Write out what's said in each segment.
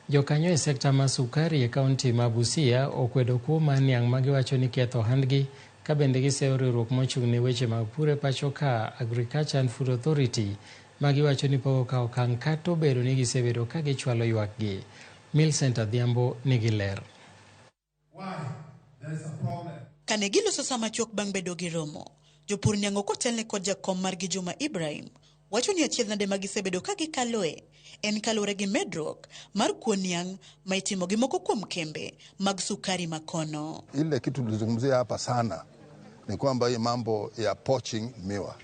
Jokanyo e sekta mar sukari e kaunti ma Busia okwedo kuo mar niang' ma giwacho ni ketho ohandgi ka bende giseyo riwruok mochung' ne weche mag pur e pacho ka Agriculture and Food Authority ma giwacho ni pok okawo okang' kata obedo ni gisebedo ka gichwalo ywakgi. Millicent Adhiambo nigi ler. Kane giloso sama chuok bang' bedo gi romo, jopur niang' ok otelne kod jakom margi Juma Ibrahim wacho ni achiedh nade ma gisebedo ka gikaloe en kaluwore gi medruok mar kuo niang' ma itimo gi moko kuom kembe mag sukari makono. Ile kitu tulizungumzia hapa sana ni kwamba hii mambo ya poaching miwa,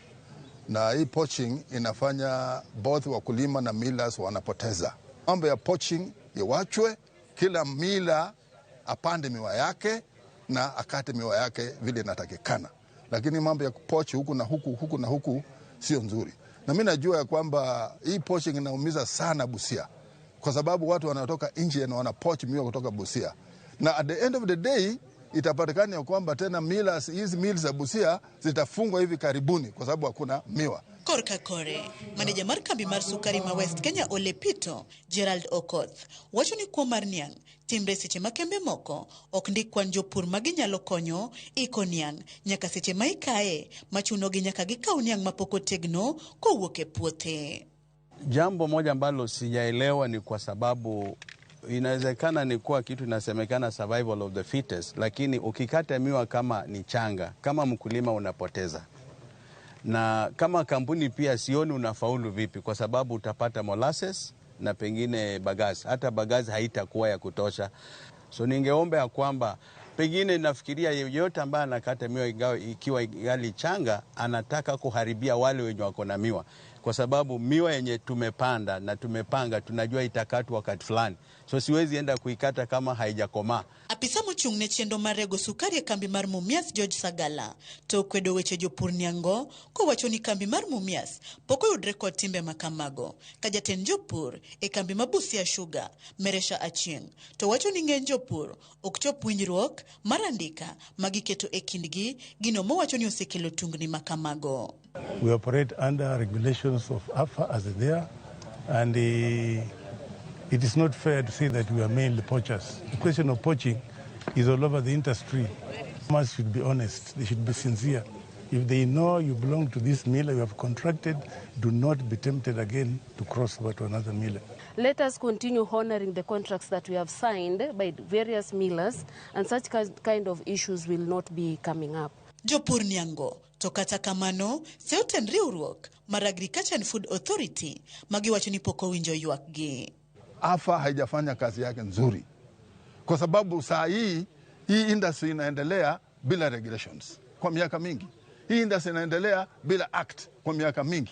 na hii poaching inafanya both wakulima na millers wanapoteza. Mambo ya poaching iwachwe, kila miller apande miwa yake na akate miwa yake vile inatakikana, lakini mambo ya kupoach huku na huku huku na huku sio nzuri, na mi najua ya kwamba hii poaching inaumiza sana Busia kwa sababu watu wanatoka nje na wanapoach miwa kutoka Busia, na at the end of the day itapatikana ya kwamba tena millers, hizi mills za Busia zitafungwa hivi karibuni kwa sababu hakuna miwa. Korka kore, maneja mar kambi mar sukari ma West Kenya Ole Pito, Gerald Okoth, wacho ni kuo mar niang' timre seche ma kembe moko ok ndik kwan jopur ma ginyalo konyo iko niang' nyaka seche ma ikaye machunogi nyaka gikaw niang' mapok otegno kowuok e puothe. Jambo moja ambalo sijaelewa ni kwa sababu inawezekana ni kuwa kitu inasemekana survival of the fittest, lakini ukikata miwa kama ni changa, kama mkulima unapoteza, na kama kampuni pia sioni unafaulu vipi, kwa sababu utapata molasses na pengine bagasse, hata bagasse haitakuwa ya kutosha. So ningeomba ya kwamba pengine nafikiria yeyote ambaye anakata miwa ingawa ikiwa ingali changa anataka kuharibia wale wenye wako na miwa, kwa sababu miwa yenye tumepanda na tumepanga tunajua itakatwa wakati fulani, so siwezi enda kuikata kama haijakomaa. Apisa mochung' ne chenro mar rego sukari e kambi mar Mumias George Sagala to okwedo weche jopur niang'go kowacho ni kambi mar Mumias pok oyudre kod timbe makamago. Ka jatend jopur e kambi ma Busia Sugar Meresha Achieng' to wacho ni ng'eny jopur ok chop winjruok mar andika ma giketo e kindgi, gino mowacho ni osekelo tungni makamago. We operate under regulations of AFA as they are, and it is not fair to say that we are mainly poachers. The question of poaching is all over the industry. Farmers should be honest, they should be sincere. If they know you belong to this miller you have contracted, do not be tempted again to cross over to another miller. Let us continue honoring the contracts that we have signed by various millers, and such kind of issues will not be coming up. Jopur niang'go to kata kamano seyo tend riwruok mar Agriculture and Food Authority magiwacho ni pok owinjo ywakgi. AFA haijafanya kazi yake nzuri, kwa sababu saa hii hii industry inaendelea bila regulations kwa miaka mingi. Hii industry inaendelea bila act kwa miaka mingi,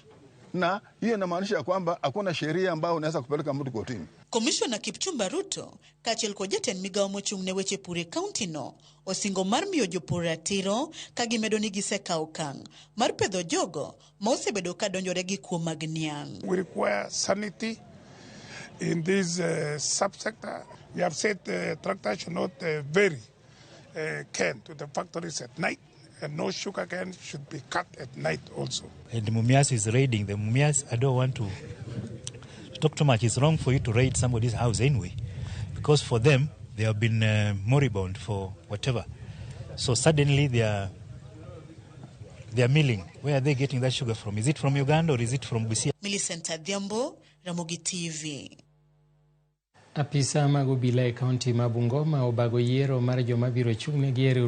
na hiyo inamaanisha kwamba hakuna sheria ambayo unaweza kupeleka mtu kotini. Komishona Kipchumba Ruto kaachiel kod jatend migawo mochung' ne weche pur e kaunti no osingo mar miyo jopur ratiro ka gimedo ni gisekawo okang' mar pedho jogo ma osebedo ka donjore gi kuo mag niang'. We require sanity in this subsector. We have said tractors should not ferry cane to the factories at night, and no sugar cane should be cut at night also. And Mumias is raiding the Mumias. I don't want to talk too much. It's wrong for you to raid somebody's house anyway, because for them, they have been moribund for whatever. So suddenly they are milling. Where are they getting that sugar from? Is it from Uganda or is it from Busia? Millicent Adhiambo, Ramogi TV. Apisa mag obila e kaunti ma Bungoma obago yiero mar joma biro chung' negi e riwruok.